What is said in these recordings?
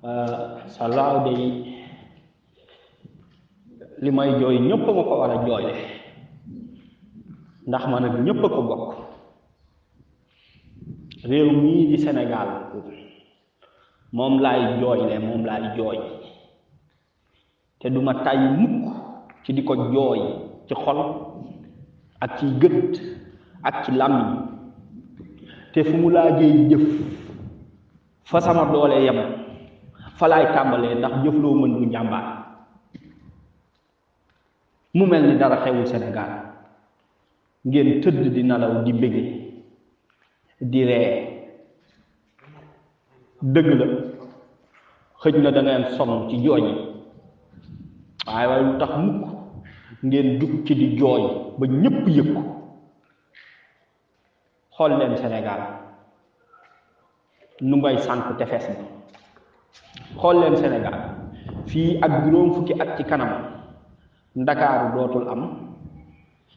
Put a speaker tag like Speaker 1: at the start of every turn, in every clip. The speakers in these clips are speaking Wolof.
Speaker 1: sa laaw de li may jooy ñëpp ma ko war a jooyle ndax man ak ñëpp a ko bokk réew mii di Sénégal moom laay jooyle moom laay jooy te duma tàyyi mukk ci di ko jooy ci xol ak ci gët ak ci làmmiñ te fu mu laajee jëf fa sama doole yem fa laay tàmbalee ndax jëf loo mën bu njàmbaar mu mel ni dara xewul Sénégal ngeen tëdd di nelaw di bége di ree dëgg la xëj na da ngeen sonn ci jooy yi waaye lu tax mukk ngeen jug ci di jooy ba ñépp yëg ko xool leen Sénégal nu ngay sànk tefes bi xool leen Sénégal fii ak juróom fukki at ci kanam ndakaaru dootul am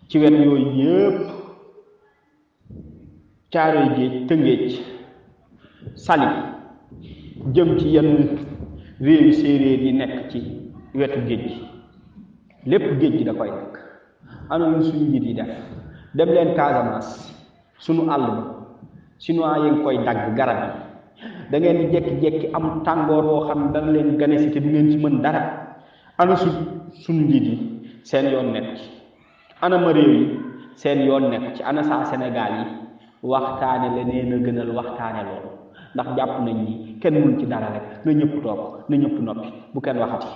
Speaker 1: ci wet yooyu yépp caaroy géej tëngéej sali jëm ci yenn réewi séeréer yi nekk ci wetu géej gi lépp géej gi da koy nekk ana lu suñu njiit yi def dem leen Casamance sunu àll ba chinois yi ngi koy dagg garab yi da ngeen di jekki-jekki am tàngoor woo xam ne dana leen gane si te du ngeen ci mën dara ana suñu njiit yi seen yoon nekk ci ana ma réew yi seen yoon nekk ci ana saa Sénégal yi waxtaane leneen a gënal waxtaane loolu ndax jàpp nañ ni kenn mun ci dara rek na ñëpp toog na ñëpp noppi bu kenn waxati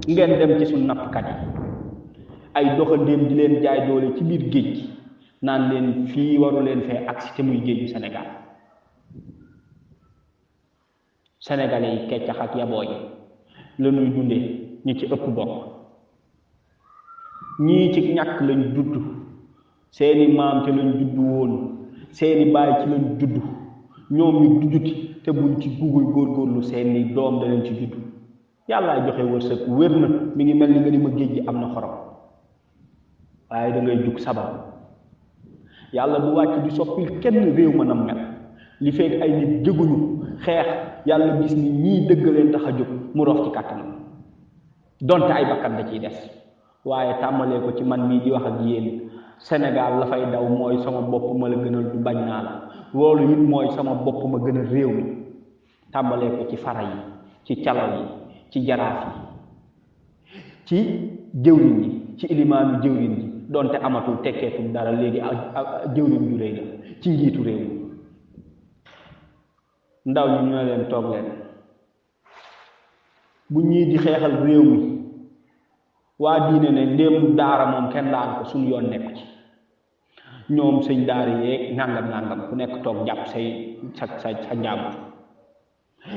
Speaker 1: ngeen dem ci suñu nappkat yi ay doxandéem di leen jaay doole ci biir géej gi naan leen fii waru leen fee agsi te muy géeju Sénégal sénégalais yi keccax ak yaboo yi la ñuy dundee ñi ci ëpp bokk ñii ci ñàkk lañ judd seeni maam te lañ judd woon seeni baay ci lañ judd ñoom ñu dujjuti te buñ ci bugul góorgóorlu seeni doom da leen ci judd yàllaay joxe wërsëg wér na mi ngi mel ni nga di ma géej gi am na xorom waaye da ngay jug sabab yàlla bu wàcc di soppil kenn réew ma nam mel li fekk ay nit jóguñu xeex yàlla gis ni ñii dëgg leen tax a jóg mu rof ci kàttanam donte ay bakkan da ciy des waaye tàmbalee ko ci man mii di wax ak yéen Sénégal la fay daw mooy sama bopp ma la gënal du bañ naa la loolu it mooy sama bopp ma gënal réew mi tàmbalee ko ci fara yi ci calal yi ci jaraaf yi ci jëwriñ yi ci ilimaanu jëwriñ yi donte amatul tekkeetul dara léegi ak jëwriñ ju réy la ci njiitu réew mi ndaw ñi ñoo leen toog leen bu ñii di xeexal réew mi waa diine ne ndéem daara moom kenn daan ko suñu yoon nekku ci ñoom sëñ daara yeeg nàngam ku nekk toog jàpp sa njàmbur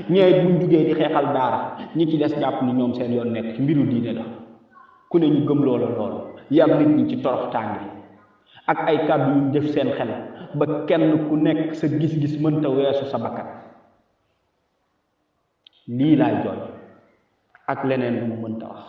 Speaker 1: ñeet buñ jugee di xeexal daara ñi ci des jàpp ni ñoom seen yoon nekk ci mbiru diine la ku ne ñu gëm loola loolu yar nit ñi ci torox tànge ak ay kàddu yu def seen xel ba kenn ku nekk sa gis-gis mënta weesu sa bakkan lii laay jooy ak leneen lu mu mënta wax